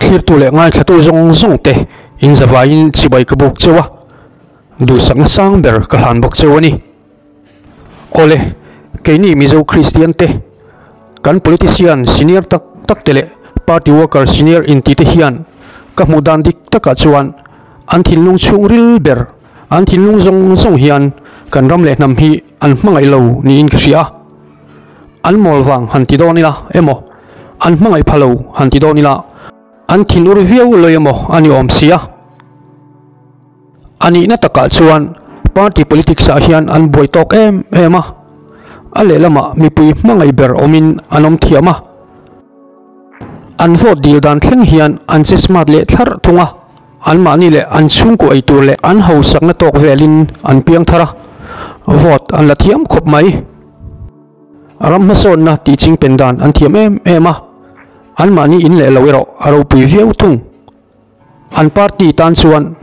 Thlirtu leh ngaithlatu zawng zawng te in zavaiin chibai ka buk cheu a, duhsakna sang ber ka hlan bawk cheu a ni. Awle, keini Mizo Kristian te, kan politician senior tak tak te leh party worker senior inti te hian ka hmuh dan dik takah chuan an thinlung chhungril ber, an thinlung zawng zawng hian kan ram leh hnam hi an hmangaih lo niin ka hria a. An mawl vang han ti dawn ila emaw, an hmangaih pha lo han ti dawn ila, an thinur viau lawih emaw a ni awm sia. A nihna takah chuan party politics ah hian an buai tawk em em a, a lehlamah mipui hmangaih ber awmin an awm thiam a. An vote dil dan thleng hian an che smart leh thlarh thung a. Anmahni leh an chhungkaw ei tur leh an hausakna tawk velin an piang thar a, vote an la thiam khawp mai. Ram hmasawnna tih ching pen dan an thiam em em a, anmahni in leh lo erawh a ropui viau thung. An party tan chuan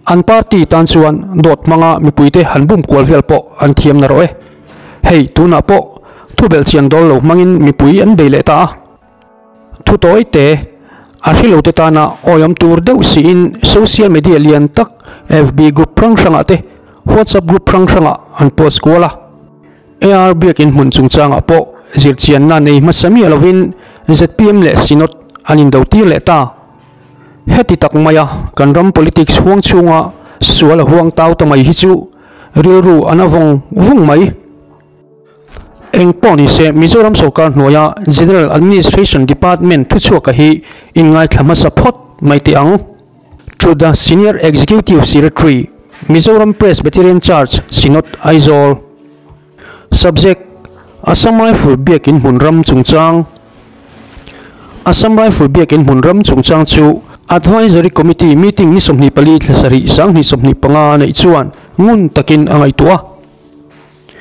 An party tan chuan dawt hmanga mipuite han bum kual vel pawh an thiam na rawh e. Hei tunah pawh thubelh chian dawl lo hmangin mipui an bei leh ta a. Thu tawi te, a hre lo te tana awiawm tur deuh siin social media lian tak FB group hrang hrangah te, WhatsApp group hrang hrangah an post kual a. AR biakin hmun chungchangah pawh zirchianna nei hmasa miah lovin zpm leh Synod an indo tir leh ta. Heti tak maia kan ram politics huang chhunga sual a huang tau ta mai hi chu rilru a na vawng vawng mai. Eng pawh ni se, Mizoram sorkar hnuaia General Administration Department thuchhuaka hi inngaithla hmasa phawt mai teh ang. To the Senior Executive Secretary, Mizoram Presbyterian Church, Synod, Aizawl. Subject, Assam Rifle Biakin hmun ram chungchang Assam Rifle Biakin hmun ram chungchang chu Advisory Committee meeting ni 24 thla sarih 2025 a neih chuan ngun takin a ngaihtuah a.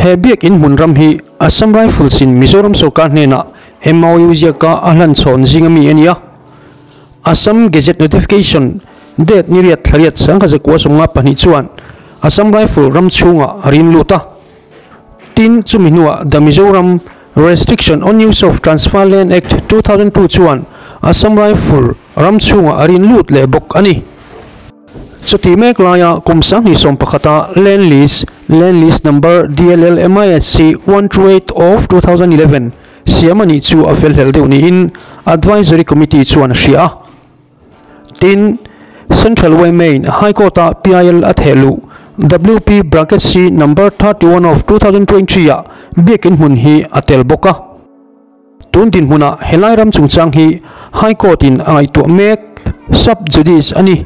He biakin hmun ram hi Assam Rifles in Mizoram sorkar hnenah MOU ziaka a hlan chhawn zing ami a ni a. Assam Gazette Notification date ni riat thla riat 1952 chuan Assam Rifle ram chhungah a rin lut a. Tin, chumi hnuah The Mizoram Restriction on Use of Transfer Land Act 2002 chuan Assam Rifle ram chhungah a rin lut leh bawk a ni. Chuti mek laia kum 2011 a Land Lease, Land Lease Number DLLMISC 128 of 2011, siam a nih chu a fel hlel deuh niin Advisory Committee chuan a hria a. Tin, Central yma in High Court-a PIL a theh luh WP Bracket C Number 31 of 2023 ah biakin hmun hi a tel bawk a. Tun dinhmunah helai ram chungchang hi High Court in a ngaihtuah mek, sub judice, a ni.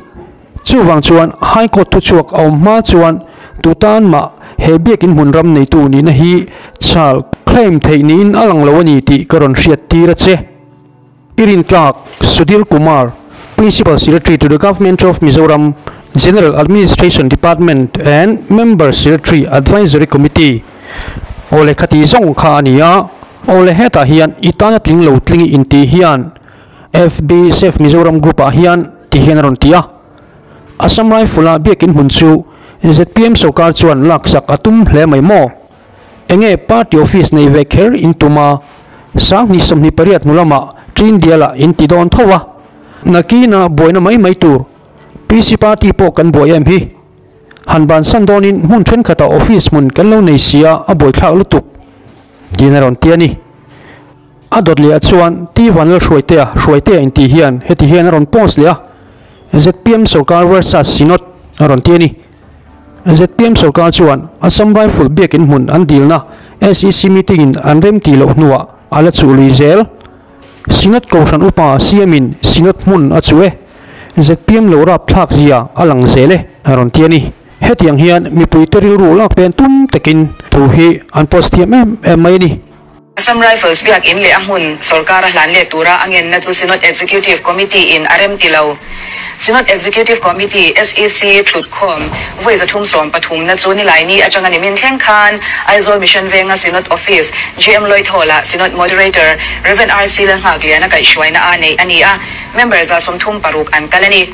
Chuvang chuan High Court thuchhuak a awm hma chuan tu tan mah he biakin hmun ram neitu nihna hi chhal, claim, theih niin a lang lo a ni tih ka rawn hriat tir a che. I rintlak, Sudhir Kumar, Principal Secretary to the Government of Mizoram, General Administration Department and Member Secretary Advisory Committee. Awle khati zawng kha a ni a, awle hetah hian i tana tling lo tling i intih hian FB Save Mizoram Group ah hian ti hian a rawn ti a. Assam Rifle a biakin hmun chu zpm sorkar chuan laksak a tum hle mai maw? Enge party office nei ve kher in tum a, 2028 hnu lamah Chin Dial-ah in ti dawn tho a, nakina buaina mai mai tur PC party pawh kan buai em hi. Han bansan dawnin hmun thenkhatah office hmun kan lo nei sia a buaithlak lutuk tiin a rawn ti a ni. A dawt leh ah chuan T Vanlalhruaitea, Hruaitea intih hian heti hian a rawn post leh a, zpm sorkar versus Synod a rawn ti a ni. Zpm sorkar chuan Assam Rifle biakin hmun an dilna SEC meeting in an rem tih loh hnuah a la chuh lui zel. Synod Kohhran Upa CM in Synod hmun a chuh e. Zpm lo rap thlak zia a lang zel e a rawn ti a ni. Hetiang hian mipuite rilru lak pen tum takin thu hi an post thiam em em mai a ni. Assam Rifles biakin leh a hmun sorkar a hlan leh tura a ngenna chu Synod Executive Committee in a rem ti lo. Synod Executive Committee, SEC, thutkhawm vawi 313 na chu Nilaini atanga nimin thleng khan Aizawl Mission Venga Synod Office, GM Lloyd Hall-ah Synod Moderator, Rev. RC Lalnghakliana kaihhruaina a neih a ni a, member 36 an kal a ni.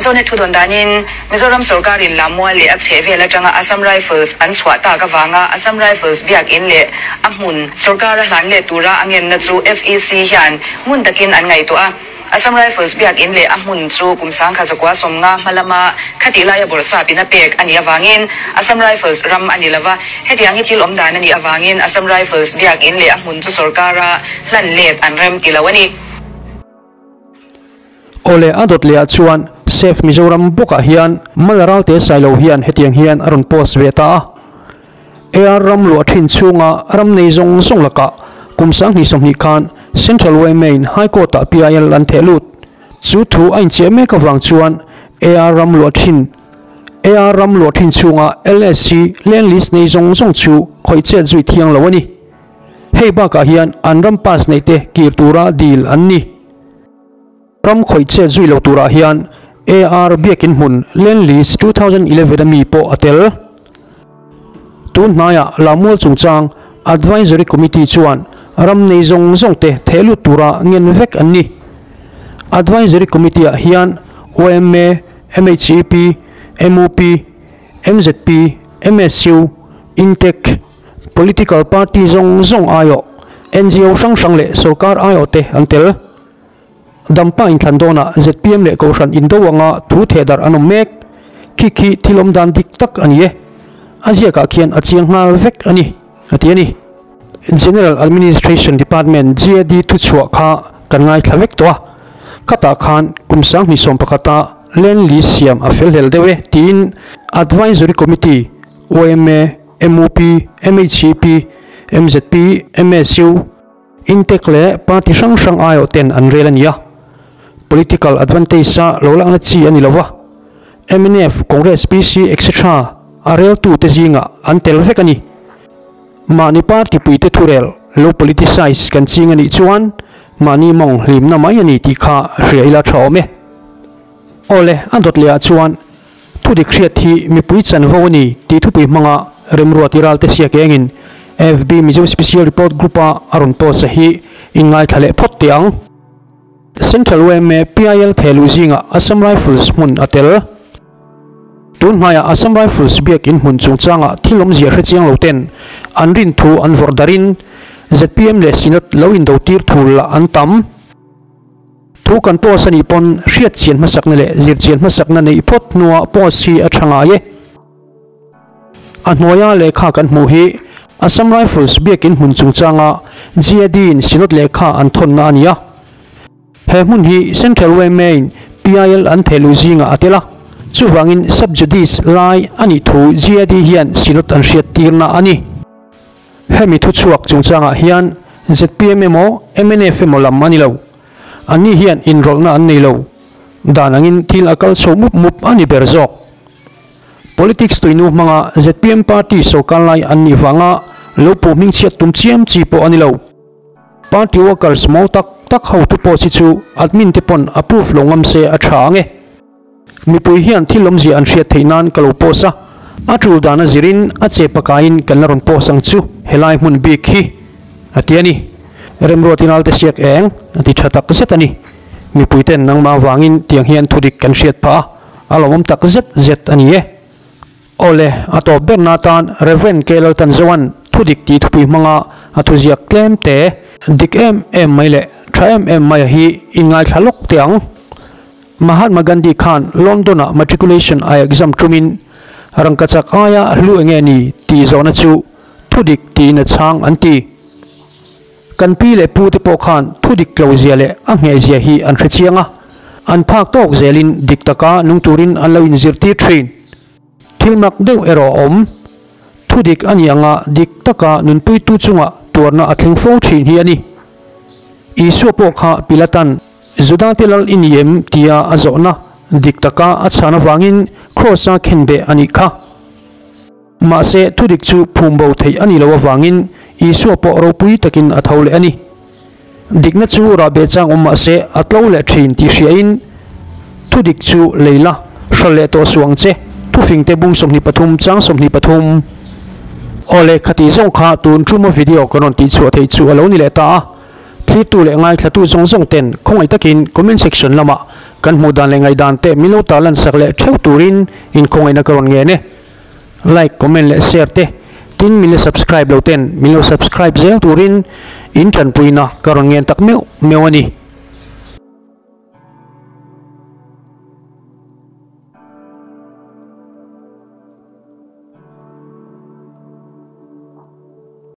Zonet thu dawn danin, Mizoram sorkarin Lammual leh a chhehvel atanga Assam Rifles an chhuah tak avanga Assam Rifles biakin leh a hmun sorkara hlan leh tura a ngenna chu SEC hian ngun takin an ngaihtuah a. Assam Rifles biak in leh a hmun chu kum 1950 hma lama khatih laia bawrhsap in a pek a nih avangin Assam Rifles ram a ni lo va. Hetiang hi thil awm dan a nih avangin Assam Rifles biak in leh a hmun chu sorkara hlan let an rem ti lo a ni. Awle a dawt leh ah chuan Save Mizoram bawkah hian Malaralte Sailo hian hetiang hian a rawn post ve ta a. AR ram luah thin chhunga ram nei zawng zawng lakah kum 2020 khan Central yma in High Court ah PIL an theh lut. Chu thu a inchiah mek avang chuan AR ram luah thin AR ram luah thin chhunga LSC land lease nei zawng zawng chu khawih chet zui thiang lo a ni. Hei bakah hian an ram pass neih te kir tura dil an ni. Ram khawih chet zui lo turah hian AR biakin hmun Land Lease 2011 a mi pawh a tel. Tun hnaiah Lammual chungchang Advisory Committee chuan ram nei zawng zawng te theh lut tura ngen vek an ni. Advisory Committee ah hian yma, MHEP, mup, mzp, MSU, Intec, Political Party zawng zawng aiawh, ngo hrang hrang leh sorkar aiawh te an tel. Dampa inthlan dawnah zpm leh Kohhran indo anga thu theh darh an awm mek. Khi khi thil awm dan dik tak a ni e. A ziakah khian a chiang nghal vek a ni, a ti a ni. General Administration Department, GAD, thuchhuah kha kan ngaithla vek tawh a. Khatah khan kum 2011a Land Lease siam a fel hlel deuh e tiin Advisory Committee, yma, mup, MHEP, mzp, MSU, Intake leh party hrang hrang aiawh ten an rel a ni a, political advantage a lo lakna chi a ni lo va, mnf, Congress, PC etc a reltu te zingah an tel vek a ni. Mahni party puite thurel lo politicize kan ching a nih chuan mahni mawng hlimna mai a ni tih kha hria ila tha awm e. Awle, a dawt leh ah chuan Thudik hriat hi mipui chanvo a ni tih thupui hmanga remruati ralte siak engin FB Mizo Special Report Group-a a rawn post a hi inngaithla leh phawt teh ang. Central yma PIL thehluh zingah Assam Rifles hmun a tel. Tun hnaiah Assam Rifles biakin hmun chungchanga thil awmzia hre chiang lo ten an rin thu an vawrh darhin zpm leh Synod lo indo tir thul lah an tam. Thu kan post a nih pawn hriat chian hmasakna leh zir chian hmasakna neih phawt hnuah post hi a tha ngai e. A hnuaia lehkha kan hmuh hi Assam Rifles biakin hmun chungchanga GAD in Synod lehkha an thawnna a ni a. He hmun hi Central yma in PIL an thehluh zingah a tel a, chuvangin sub judice lai a nih thu GAD hian Synod an hriattirna a ni. Hemi thuchhuak chungchangah hian zpm emaw mnf emaw lam a ni lo. Anni hian inrawlhna an nei lo. Dan angin thil a kal chho mup mup a ni ber zawk. Politics tuinu hmanga zpm party sorkar lai an nih vanga lo puh hmingchhiat tum chiam chi pawh a ni lo. Party workers mawl tak tak hotu pawh chi chu admin te pawn approve lo ngam se a tha ang e. Mipui hian thil awmzia an hriat theih nan ka lo post a, a tul dan a zirin a che pakaiin kan la rawn post ang chu helai hmun bik hi, a ti a ni. Remruat in alte siak eng a ti tha tak zet a ni. Mipui ten nangmah avangin tiang hian thudik kan hriat phah a, a lawmawm tak zet zet a ni e. Awle, a tawp berna atan Rev. K. Laltanzoa'n thudik tih thupui hmanga a thuziak tlem te, dik em em mai leh tha em em maia hi inngaithla lawk teh ang. Mahatma Gandhi khan London-ah matriculation a exam ṭumin rangkachak aia hlu enge ni tih zawhna chu thudik tiin a chhang an ti. Kan pi leh pu te pawh khan thudik tlo zia leh a ngheh zia hi an hre chiang a, an phak tawk zelin dik taka nung turin an lo inzirtir ṭhin. Thil mak deuh erawh a awm. Thudik a nih anga dik taka nunpuitu chunga tuarna a thleng fo ṭhin hi a ni. Isua pawh kha Pilatan Judate lal i ni em? tia a zawhna dik taka a chhan avangin Kraws-a khenbeh a nih kha. Mahse, thudik chu phum bo theih a nih loh avangin Isua pawh ropui takin a tho leh a ni. Dikna chu rahbeh chang awm mahse a tlo leh thin tih hriain thudik chu lei la, hral leh tawh suh ang che, thufingte bung 23 chang 23. Awle, khati zawng kha tun tuma video kan rawn tihchhuah theih chu a lo ni leh ta a. Thlirtu leh ngaithlatu zawng zawng ten khawngaih takin comment section lamah kan hmuh dan leh ngaihdan te min lo tarlan sak leh theuh turin inkhawngaihna ka rawn ngen e. Like, comment leh share te tin min la subscribe lo ten min lo subscribe zel turin in tanpuina ka rawn ngen tak meuh meuh a ni.